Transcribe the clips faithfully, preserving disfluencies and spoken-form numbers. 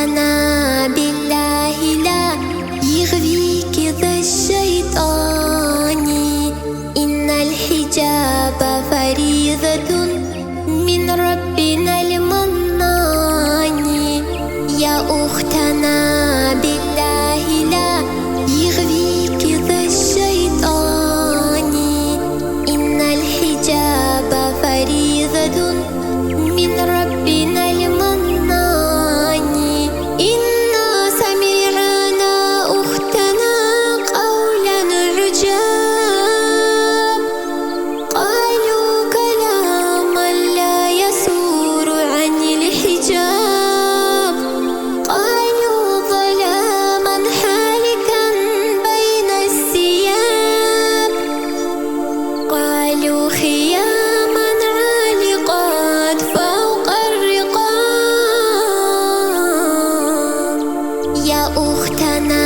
أنا بالله لا يغويك ذا الشيطان. إن الحجاب فريضة من ربنا المنان. يا أختنا بالله لا يغويك ذا الشيطان. إن الحجاب فريضة من ربنا المنان. إنا سمعنا أختنا قولا عجاب. قالوا كلاما لا يسور عن الحجاب. قالوا ظلاما حالكا بين الثياب. قالوا خياما عالقات فوق الرقاب. يا أختنا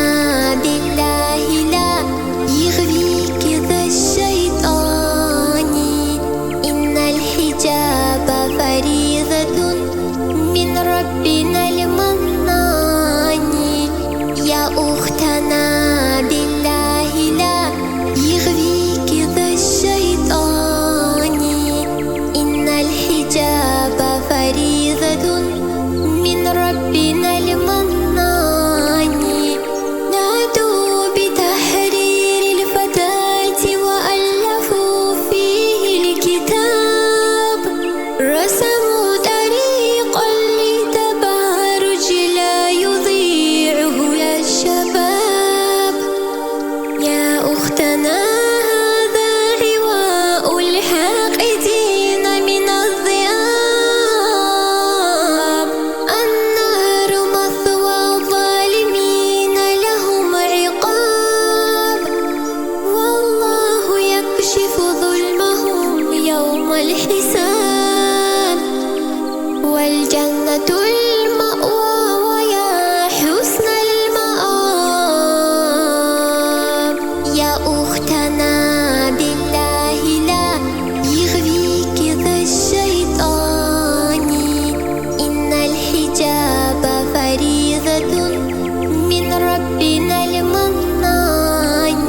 بالله لا يغويك ذا الشيطان. إن الحجاب فريضة من ربنا المنان. يا أختنا بالله لا يغويك ذا الشيطان. إن الحجاب فريضة من ربنا المنان. نادوا بتحرير الفتاة وألفوا فيه الكتاب. رسموا طريقا للتبارج لا يضيعه الشباب. يا أختنا هذا عواء الحاقدين من الذئاب. النار مثوى الظالمين لهم عقاب. والله يكشف ظلمهم يوم الحساب. والجنة المأوى ويا حسن المآب. يا أختنا بالله لا يغويك ذا الشيطان. إن الحجاب فريضة من ربنا المنان.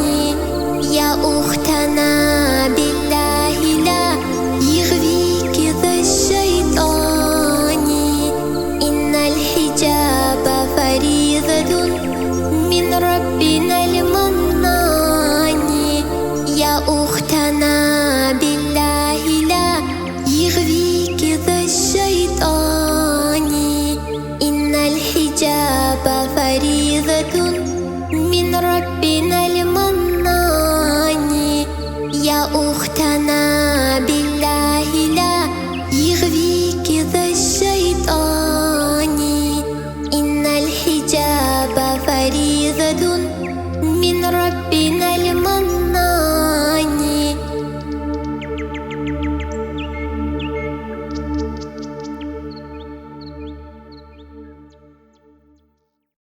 يا أختنا بالله لا يغويك ذا الشيطان. إن الحجاب فريضة من ربنا